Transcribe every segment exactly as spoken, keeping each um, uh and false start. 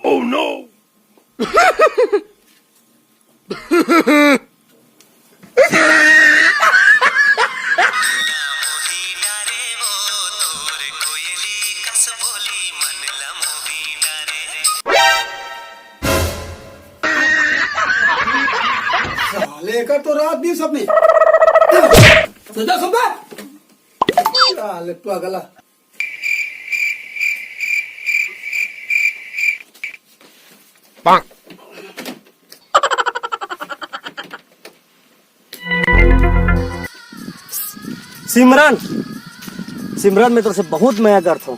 Oh no! साले का तो रात दिन सपने। सुधा, सुधा। साले पागला। सिमरन, सिमरन, मैं तोर से बहुत मया करथों।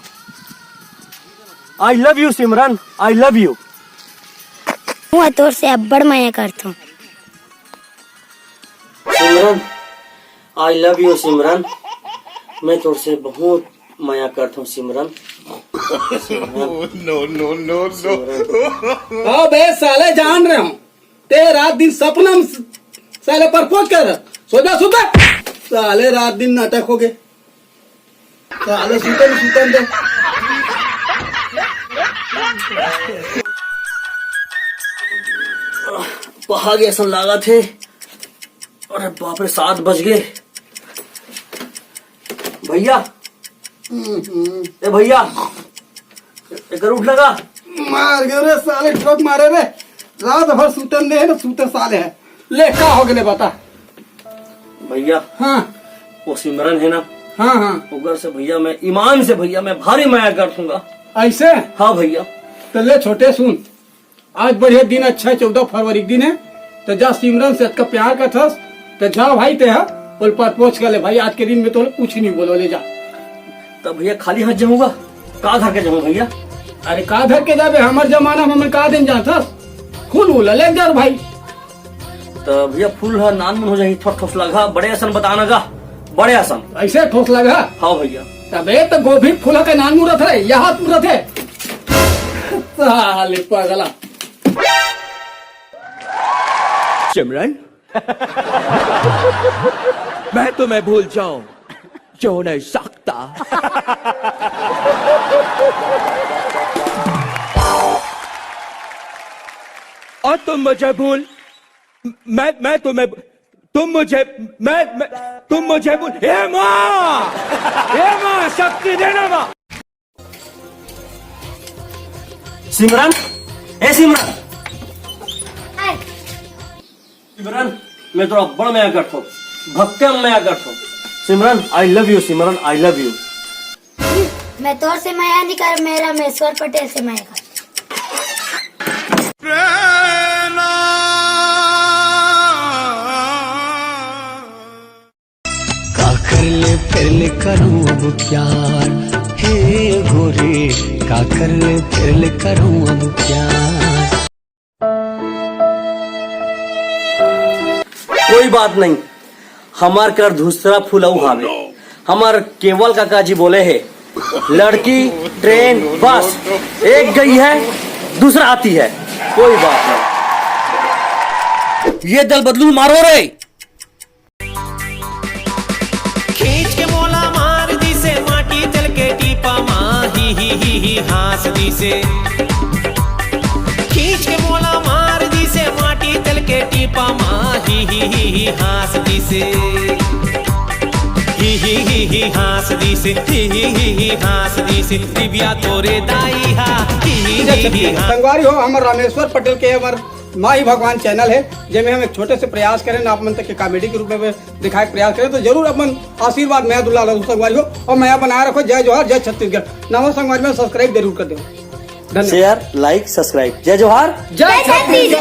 I love you Simran, I love you। मैं तोर से अब्बड़ मया करथों। सिमरन, I love you सिमरन, मैं तोर से बहुत मया करथों सिमरन। सिमरन। No, no, no, no। सिमरन। हाँ बे साले, जान रहे हो ते रात दिन सपना में साले परपोज कर रहा। सो जा, सो जा। साले रात दिन नाटक हो गए। साले सुतन, सुतन दे। पहाग ऐसा लागा थे। अरे बाप रे, सात बज गए। भैया, ए भैया, एकर उठ लगा। मार गए रे साले, ठोक मारे रे। रात भर सुतन दे है ना, सुते साले है। ले, का हो गए बता। भैया, हाँ। वो सिमरन है ना, हाँ, हाँ। ओकर से भैया मैं ईमान से भैया मैं भारी मया करथूंगा। ऐसे? हाँ भैया। तो ले छोटे सुन, आज बढ़िया दिन अच्छा है, चौदह फरवरी के दिन है, तो जा सिमरन से अतका प्यार करथस, तो जा भाई ते हा, बोल परपोज कर ले भाई, आज के दिन में तो कुछ नहीं बोलो, ले जा। तब भैया खाली हाथ जाऊंगा, का धर के जाऊं भैया? अरे का धर के जाबे, हमर जमाना में हमन का दिन जानथस, फूल उल ले जा भाई। तो भैया फूल हा नान मुन हो जाही, थोड़ा ठोस लगा, बड़े असन बताना का, बड़े असन। ऐसे ठोस लगा? हाँ भैया। तबे तो गोभी फूल के नान मुन रथ रे, यहाँ तू रथे। साले पगला। सिमरन, मैं तुम्हें भूल जाऊं, जो नहीं सकता। और तुम मुझे भूल, मैं, मैं तुम्हें, तुम मुझे, मैं, मैं, तुम मुझे भूल, हे माँ, हे माँ, शक्ति देना माँ। सिमरन, ए सिमरन। हाय। सिमरन, मैं तोर अब्बड़ मया करथों, भक्कम मया करथों। सिमरन, I love you, Simran, I love you। मैं तोर से मया नहीं कर, मैं रामेश्वर पटेल से मया कर। काकर ले फेर ले करूं अब प्यार, हे गोरी, काकर ले फेर ले करूं अब प्यार। कोई बात नहीं, हमर कर दूसरा फुलऊ हावे। हमर केवल काका जी बोले हे, लड़की, ट्रेन, बस, एक गई है, दूसरा आती है। कोई बात नहीं, ये दल बदलू मारो रे। खींच के मोला मार दिसे माटी तेल के टीपा मा, ही ही ही ही हाँस दिसे। खींच के मोला मार दिसे माटी तेल के टीपा मा, ही ही ही ही हाँस दिसे। ही ही ही ही हाँस दिसे, ही ही ही ही हाँस दिसे। दिव्या तोरे दाई हा, ही ही ही ही हाँस। संगवारी हो, हमर रामेश्वर पटेल के हमर माही भगवान चैनल है, जेमे हम एक छोटे से प्रयास करें, आप मन तक के कॉमेडी के रूप में दिखाए के प्रयास करें, तो जरूर अपन आशीर्वाद, मया दुलार ला संगवारी हो, और मया बनाए रखो। जय जोहार, जय छत्तीसगढ़। नवा संगवारी मन सब्सक्राइब जरूर कर दो। धन्यवाद। शेयर, लाइक, सब्सक्राइब। जय जोहार। जय छत्तीसगढ़।